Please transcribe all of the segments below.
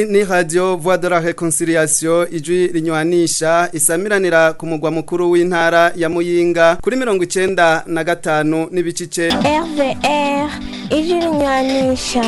Iyi ni radio Voix de la Réconciliation, ijwi rinywanisha, isamiranira ku mugwa mukuru w'intara ya Muyinga kuri 95.9. RVR, ijwi rinywanisha.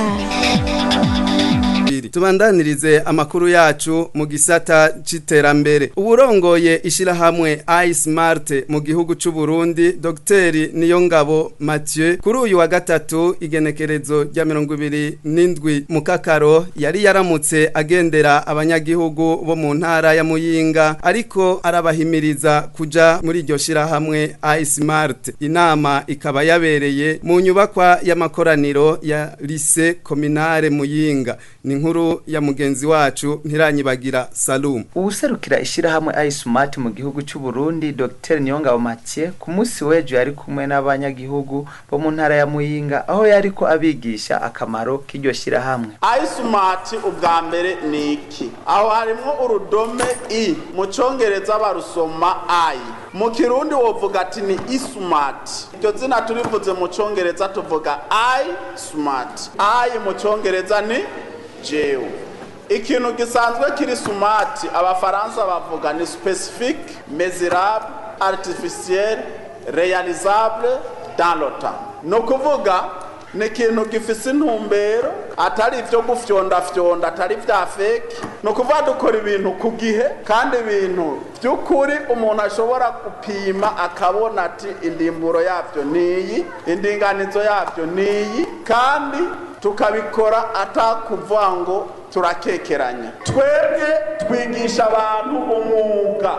Tubandanirize amakuru yacu mu gisata c'iterambere. Uburongoye ishirahamwe iSmart mu gihugu c'u Burundi, Dr Niyongabo Mathieu, kuri uyu wa gatatu igenekerezo rya 27 Mukakaro yari yaramutse agendera abanyagihugu bo mu ntara ya Muyinga, ariko arabahimiriza kuja muri iryo shirahamwe iSmart. Inama ikaba yabereye mu nyubakwa y'amakoraniro ya Lycée Communale Muyinga. Ni inkuru ya mugenzi wacu Ntiranyibagira Salum. Uwuserukira ishirahamwe iSmart mu gihugu cy'u Burundi, Dr Niyongabo Mathieu, ku munsi w'ejo yari kumwe n'abanyagihugu bo mu ntara ya Muyinga, aho yariko abigisha akamaro k'iryo shirahamwe. iSmart ubwa mbere ni iki? Aho harimwo urudome i, mu Congereza barusoma I, mu Kirundi wovuga ati ni iSmart. Iryo zina turivuze mu Congereza tuvuga iSmart. I mu Congereza ni jewe. Ikintu gisanzwe kiri smart, Abafaransa bavuga ni spécifique, mesurable, artificiel, réalisable dans le temps. Ni ukuvuga ni ikintu gifise intumbero, atari ibyo gufyondafyonda, atari ibya fake. Ni ukuvuga dukora ibintu ku gihe kandi ibintu by'ukuri umuntu ashobora gupima akabona ati indimburo yabyo niyi, indinganizo yabyo niyi, kandi tukabikora atakuvuga ngo turakekeranya. Twebwe twigisha abantu umwuga,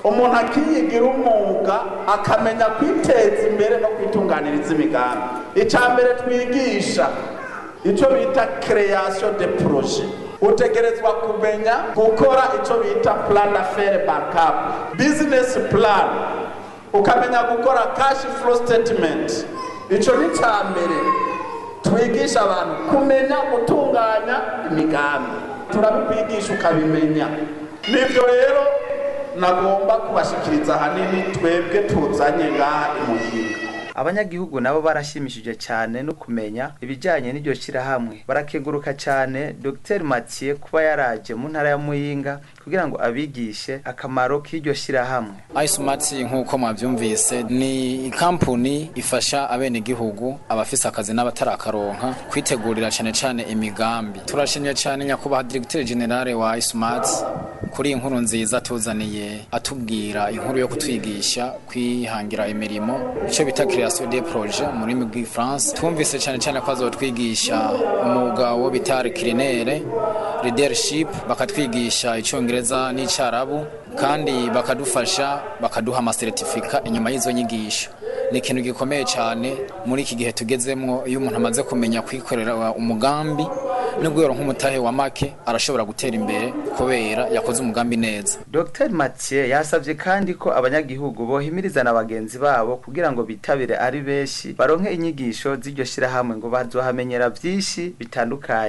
umuntu akiyigira umwuga akamenya kwiteza imbere no kwitunganiriza imigambi. Icya mbere twigisha icyo bita création de projet. Utegerezwa kumenya gukora icyo bita plan d'affaires bancable, business plan, ukamenya gukora cash flow statement. Icyo ni icya mbere twigisha abantu, kumenya gutunganya imigambi. Turabikwigisha ukabimenya. Nibyo rero nagomba kubashikiriza ahanini twebwe tuzanye ngaha iMuyinga. Abanyagihugu nabo barashimishije cyane no kumenya ibijyanye n'iryo shirahamwe. Barakenguruka cyane Dr Mathieu kuba yaraje mu ntara ya Muyinga kugira ngo abigishe akamaro k'iryo shirahamwe. iSmart, nk'uko mwabyumvise, ni kampuni ifasha abenegihugu, abafise akazi n'abatarakaronka, kwitegurira cyane cyane imigambi. Turashimye cyane nyakubahwa Directeur Général wa iSmart kuri iyi nkuru nziza tuzaniye, atubwira inkuru yo kutwigisha kwihangira imirimo, icyo bita création de projet mu rurimi rw'Ifaransa. Twumvise cyane cyane ko azotwigisha umwuga wo bita culinaire, leadership, bakatwigisha Icyongereza n'Icyarabu, kandi bakadufasha bakaduha ama certificats inyuma y'izo nyigisho. Ni ikintu gikomeye cyane muri iki gihe tugezemwo. Iyo umuntu amaze kumenya kwikorera umugambi nubwo yoronka umutahe wa make, arashobora gutera imbere kubera yakoze umugambi neza. Dr Mathieu yasabye kandi ko abanyagihugu bohimiriza na bagenzi babo kugira ngo bitabire ari benshi, baronke inyigisho z'iryo shirahamwe, ngo bazohamenyera byinshi bitandukanye.